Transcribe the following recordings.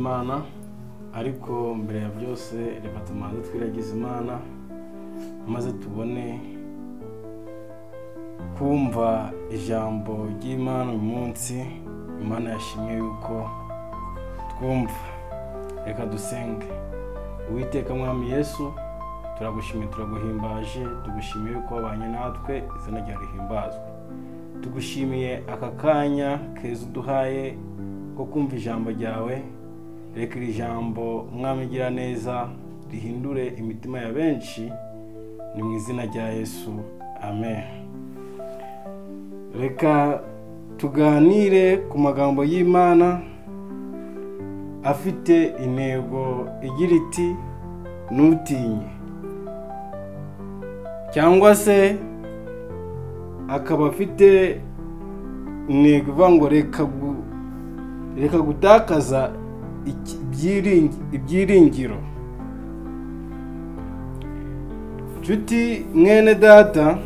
ry'Imana, ariko mbere ya byose reka tumanze twiragize Imana maze tubone kumva ijambo ry'Imana uyu munsi. Imana yashimye yuko twumva. Reka dusenge. Uwiteka Mwami Yesu, turagushimiye, turaguhimbaje, tugushimiye yuko wabanye natwe, izina ryawe rihimbazwe. Tugushimiye aka kanya keza uduhaye ko kumva ijambo ryawe. Reka iri jambo Mwami gira neza rihindure imitima ya benshi, ni mu izina rya Yesu, amen. Reka tuganire ku magambo y'Imana afite intego igira iti ntutinye, cyangwa se akaba afite intego ivuga ngo reka gutakaza ibyiringiro. Nshuti mwene data,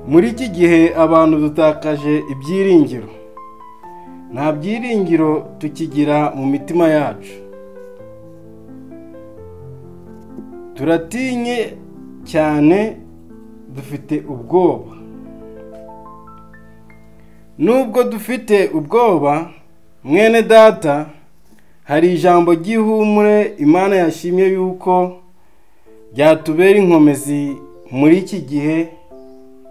muri iki gihe abantu dutakaje ibyiringiro. Nta byiringiro tukigira mu mitima yacu. Turatinye cyane, dufite ubwoba. Nubwo dufite ubwoba, mwene data, hari ijambo ry'ihumure Imana yashimye yuko ryatubera inkomezi muri iki gihe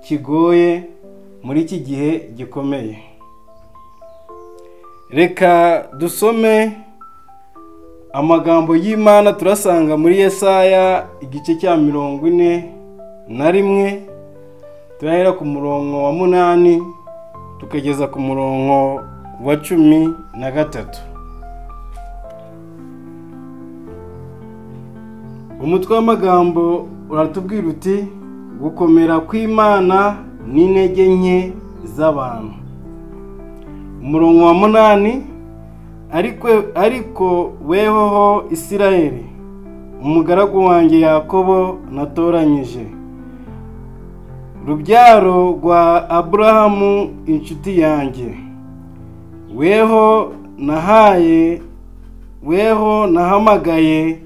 kigoye, muri iki gihe gikomeye. Reka dusome amagambo y'Imana turasanga muri Yesaya igice cya 41, turahera ku murongo wa 8 tukageza ku murongo wa 13. Umutwe w'amagambo uratubwira uti gukomera kw'Imana n'intege nke z'abantu. Umurongo wa 8, ariko wehoho Isirayeli, umugaragu wanjye Yakobo natoranyije, rubyaro rwa Aburahamu inshuti yanjye, weho nahaye, weho nahamagaye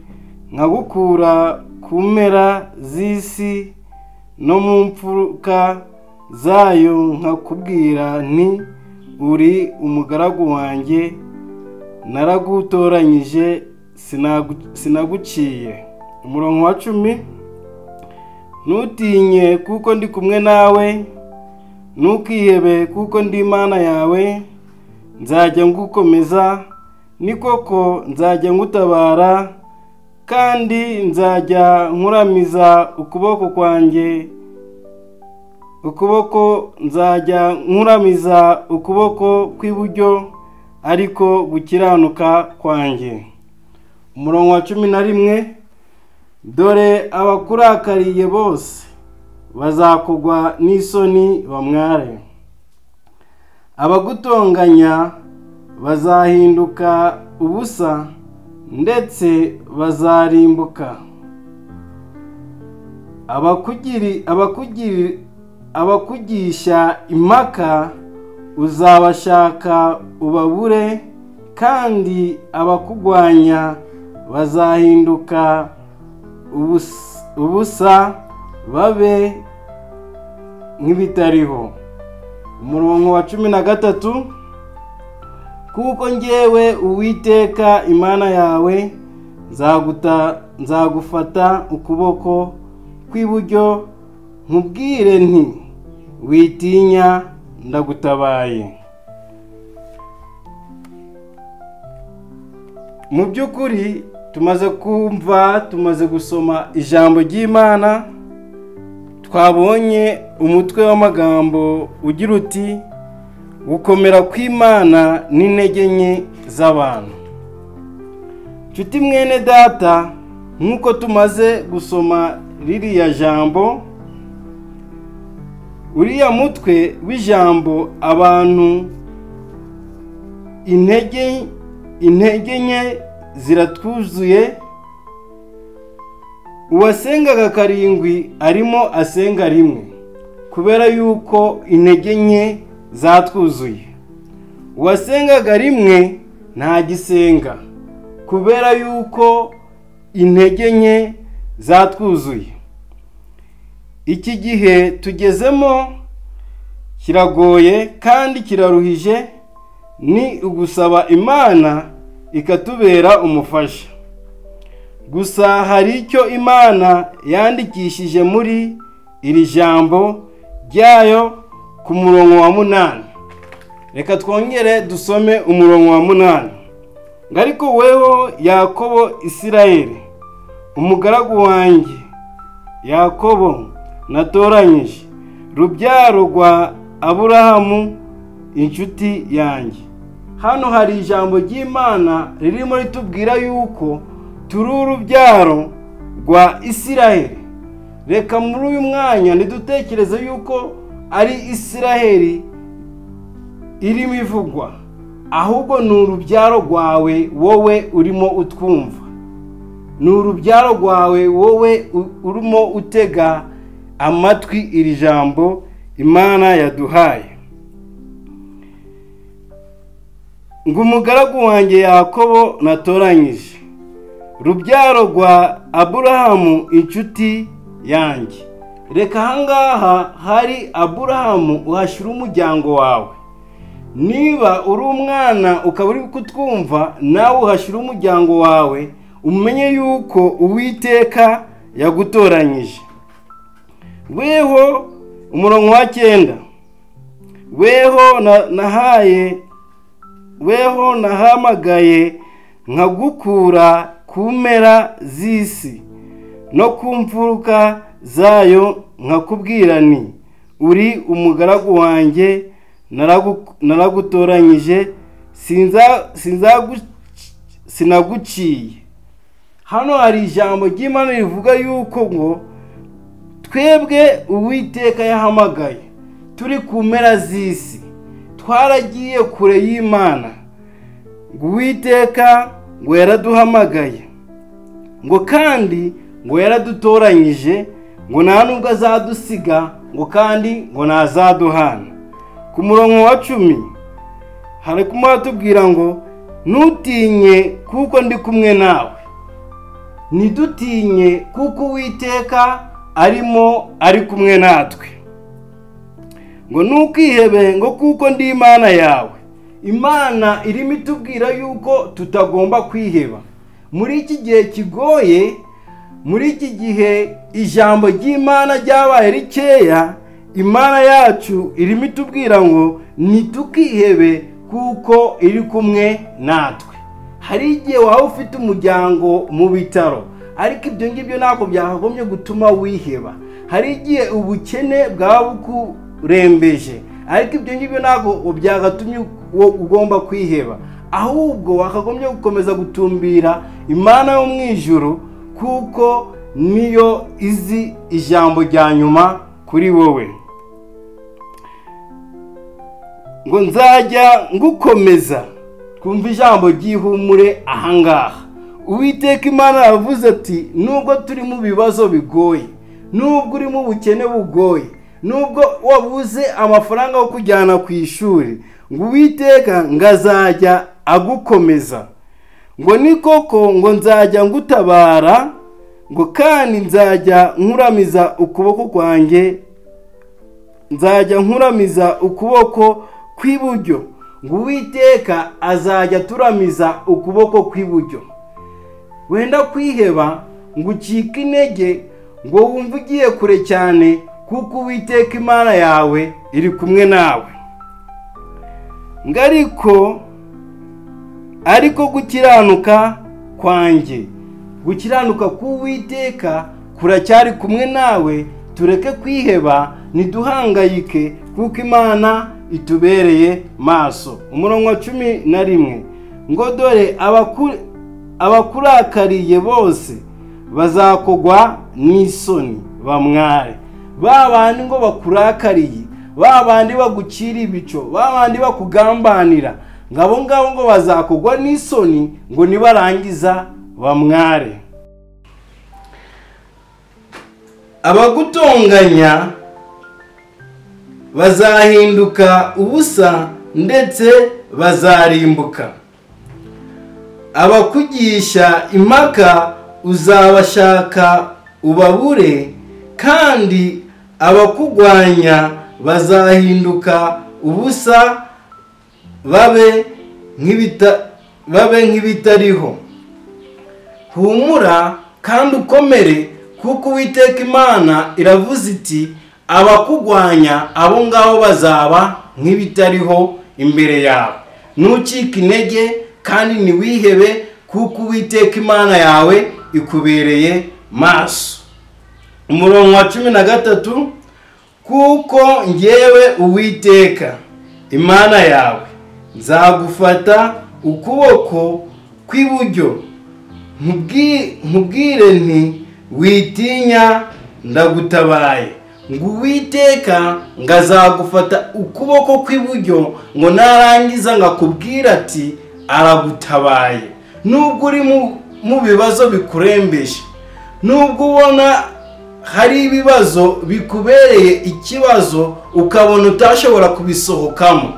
nkagukura ku mpera z'isi no mu mfuruka zayo, nkakubwira nti uri umugaragu wanjye, naragutoranyije sinaguciye. Umurongo wa 10, ntutinye kuko ndi kumwe nawe, ntukihebe kuko ndi Imana yawe, nzajya ngukomeza, ni koko nzajya ngutabara, kandi nzajya nkuramiza ukuboko kwanjye, ukuboko nzajya nkuramiza ukuboko kw'iburyo, ariko gukiranuka kwanjye. Umurongo wa 11, dore abakurakariye bose bazakugwa n'isoni bamware, abagutonganya bazahinduka ubusa ndetse bazarimbuka, abakugisha impaka uzabashaka ubabure, kandi abakugwanya bazahinduka ubusa babe nk'ibitariho. Umurongo wa 13, kuko njyewe Uwiteka Imana yawe nzagufata ukuboko kw'iburyo, nkubwire nti witinya, ndagutabaye. Mu by'ukuri tumaze kumva, tumaze gusoma ijambo ry'Imana, twabonye umutwe w'amagambo ugira uti gukomera kw'Imana n'intege nke z'abantu. Nshuti mwene data, nk'uko tumaze gusoma ririya jambo, uriya mutwe w'ijambo abantu intege nke ziratwuzuye. Uwasengaga 7 arimo asenga 1, kubera yuko intege nke zatwuzuye. Uwasengaga 1 ntagisenga, kubera yuko intege nke zatwuzuye. Iki gihe tugezemo kiragoye kandi kiraruhije, ni ugusaba Imana ikatubera umufasha. Gusa hari icyo Imana yandikishije muri iri jambo ryayo ku murongo wa 8. Reka twongere dusome umurongo wa 8. Ariko weho Yakobo Isirayeli, umugaragu wanjye Yakobo natoranyije, rubyaro rwa Aburahamu inshuti yanjye. Hano hari ijambo ry'Imana ririmo ritubwira yuko turi urubyaro rwa Isirayeli. Reka muri uyu mwanya ntidutekereze yuko ari Isirayeli irimo ivugwa, ahubwo ni urubyaro rwawe wowe urimo utwumva, ni urubyaro rwawe wowe urimo utega amatwi iri jambo Imana yaduhaye. Ngo umugaragu wanjye Yakobo natoranyije, rubyaro rwa Aburahamu inshuti yanjye. Reka ahangaha hari Aburahamu, uhashyira umuryango wawe. Niba uri umwana ukaba uri kutwumva, nawe uhashyira umuryango wawe, umenye yuko Uwiteka yagutoranyije. Weho, umurongo wa 9, weho nahaye, weho nahamagaye nkagukura ku mpera z'isi no ku mfuruka zayo, nkakubwira nti uri umugaragu wanjye, naragutoranyije, sinaguciye. Hano hari ijambo ry'Imana rivuga yuko ngo twebwe Uwiteka yahamagaye turi ku mpera z'isi, twaragiye kure y'Imana, ngo Uwiteka ngo yaraduhamagaye, ngo kandi ngo yaradutoranyije, ngo nta nubwo azadusiga, ngo kandi ngo ntazaduhana. Ku murongo wa 10 hari kumwe ngo ntutinye kuko ndi kumwe nawe, ntidutinye kuko Uwiteka arimo ari kumwe natwe, ngo ntukihebe ngo kuko ndi Imana yawe. Imana irimo itubwira yuko tutagomba kwiheba muri iki gihe kigoye, muri iki gihe ijambo ry'Imana ryabaye rikeya. Imana yacu irimo itubwira ngo ntitukihebe kuko iri kumwe natwe. Hari igihe waba ufite umuryango mu bitaro, ariko ibyo ngibyo ntabwo byakagombye gutuma wiheba. Hari igihe ubukene bwaba bukurembeje, ariko ibyo ngibyo ntabwo byagatumye ugomba kwiheba, ahubwo wakagombye gukomeza gutumbira Imana yo mu ijuru, kuko niyo izi ijambo rya nyuma kuri wowe. Ngo nzajya ngukomeza. Twumva ijambo ry'ihumure ahangaha. Uwiteka Imana yavuze ati nubwo turi mu bibazo bigoye, nubwo uri mu bukene bugoye, nubwo wabuze amafaranga yo kujyana ku ishuri, ngo Uwiteka ngazajya agukomeza. Ngo ni koko ngo nzajya ngutabara, ngo kandi nzajya nkuramiza ukuboko kwanjye, nzajya nkuramiza ukuboko kw'iburyo. Ngo Uwiteka azajya turamiza ukuboko kw'iburyo. Wenda kwiheba ngo ucike intege, ngo wumve ugiye kure cyane, kuko Uwiteka Imana yawe iri kumwe nawe. Ngo ariko gukiranuka kwanjye, gukiranuka k'Uwiteka kuracyari kumwe nawe. Tureke kwiheba, ntiduhangayike, kuko Imana itubereye maso. Umurongo wa 11, ngo dore abakurakariye bose bazakogwa n'isoni bamware. Ba bandi ngo bakurakariye, ba bandi bagucira ibico, ba bandi bakugambanira, ngabo ngabo ngo bazakogwa n'isoni, ngo nibarangiza bamware. Abagutonganya bazahinduka ubusa ndetse bazarimbuka. Abakugisha impaka uzabashaka ubabure, kandi abakugwanya bazahinduka ubusa babe nk'ibitariho. Humura kandi ukomere, kuko Uwiteka Imana iravuze iti abakugwanya abo ngabo bazaba nk'ibitariho imbere yawe. Ntucike intege kandi ntiwihebe, kuko Uwiteka Imana yawe ikubereye maso. Umurongo wa 13, kuko njyewe Uwiteka Imana yawe nzagufata ukuboko kw'iburyo, nkubwire nti witinya ndagutabaye. Ngo Uwiteka ngazagufata ukuboko kw'iburyo, ngo narangiza ngakubwira ati aragutabaye. Nubwo uri mu bibazo bikurembeje, nubwo ubona hari ibibazo bikubereye ikibazo ukabona utashobora kubisohokamo,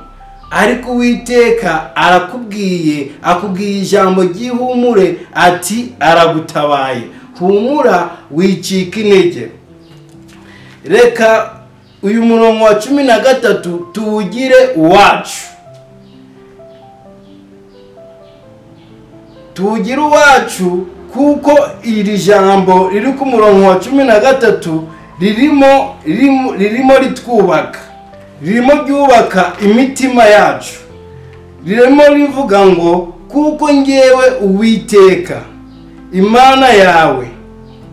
ariko Uwiteka arakubwiye, akubwiye ijambo ry'ihumure ati aragutabaye. Humura wicika intege. Reka uyu murongo wa 13 tuwugire uwacu, tuwugire uwacu, kuko iri jambo riri ku murongo wa 13 ririmo ritwubaka, ririmo ryubaka imitima yacu. Ririmo rivuga ngo kuko ngewe Uwiteka Imana yawe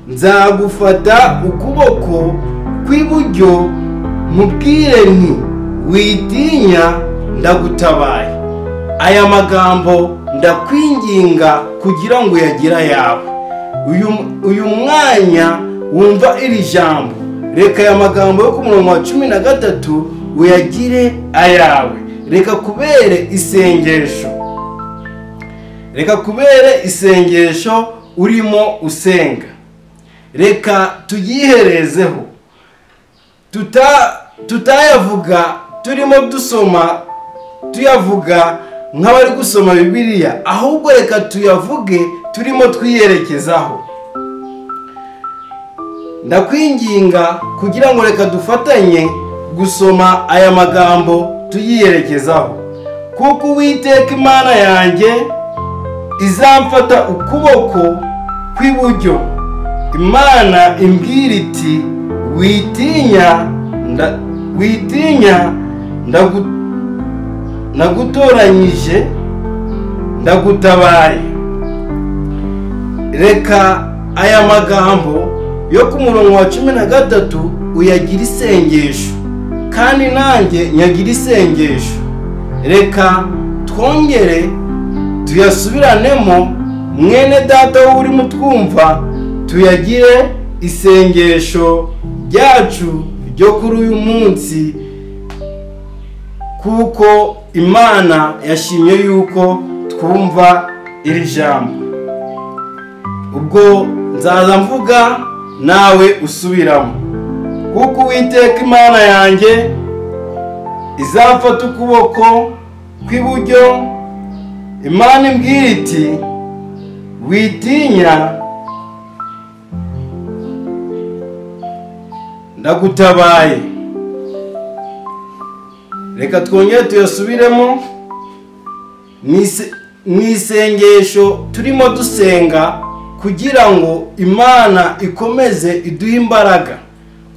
nzagufata ukuboko kw'iburyo, nkubwire nti witinya ndagutabaye. Aya magambo ndakwinginga kugira ngo uyagira yawe. Uyu mwanya wumva iri jambo, reka aya magambo yo ku murongo wa 13 uyagire ayawe. Reka kubere isengesho, reka kubere isengesho urimo usenga. Reka tuyiherezeho, tutayavuga turimo dusoma, tuyavuga nk'abari gusoma Bibiliya, ahubwo reka tuyavuge turimo twiyerekezaho. Ndakwinginga kugira ngo reka dufatanye gusoma aya magambo tuyiyerekezaho. Kuko Uwiteka Imana yanjye izamfata ukuboko kw'iburyo, Imana imbwira iti witinya ndagutoranyije ndagutabaye. Reka aya magambo yo ku murongo wa 13 uyagira isengesho, kandi nanjye nyagira isengesho. Reka twongere tuyasubiranemo, mwene data uri mutwumva, tuyagire isengesho ryacu ryo kuri uyu munsi, kuko Imana yashimye yuko twumva iri jambo. Ubwo nzaza mvuga nawe usubiramo. Kuko Uwiteka Imana yanjye izamfata ukuboko kw'iburyo, Imana imbwira iti witinya ndagutabaye. Reka twongere tuyasubiremo. Ni isengesho turimo dusenga kugira ngo Imana ikomeze iduhe imbaraga,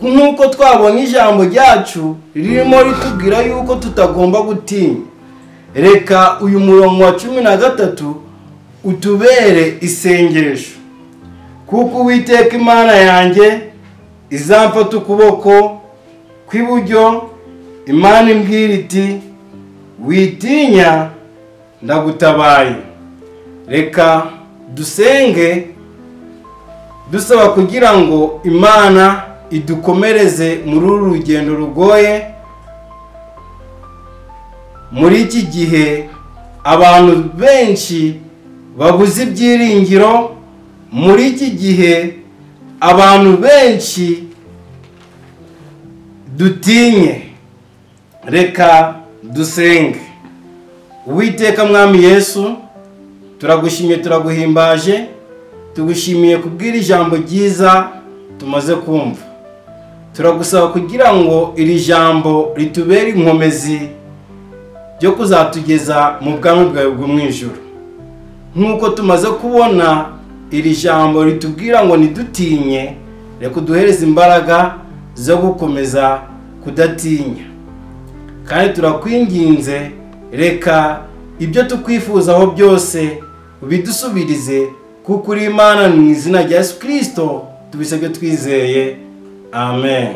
nk'uko twabonye ijambo ryacu ririmo ritubwira yuko tutagomba gutinya. Reka uyu murongo wa 13 utubere isengesho. Kuko Uwiteka Imana yanjye izamfata ukuboko kw'iburyo, Imana imbwira iti witinya ndagutabaye. Reka dusenge dusaba kugira ngo Imana idukomereze muri uru rugendo rugoye. Muri iki gihe abantu benshi babuze ibyiringiro, muri iki gihe abantu benshi dutinye. Reka dusenge. Uwiteka Mwami Yesu, Turagushimiye, turaguhimbaje, tugushimiye kubwira ijambo ryiza tumaze kumva. Turagusaba kugira ngo iri jambo ritubere inkomezi ryo kuzatugeza mu bwami bwawe bwo mu ijuru. Nk'uko tumaze kubona iri jambo ritubwira ngo ntidutinye, reka uduhereze imbaraga zo gukomeza kudatinya. Kandi turakwinginze, reka ibyo tukwifuzaho byose ubidusubirize, kuko uri Imana. Mu izina rya Yesu Kirisito tubisabye twizeye, amen.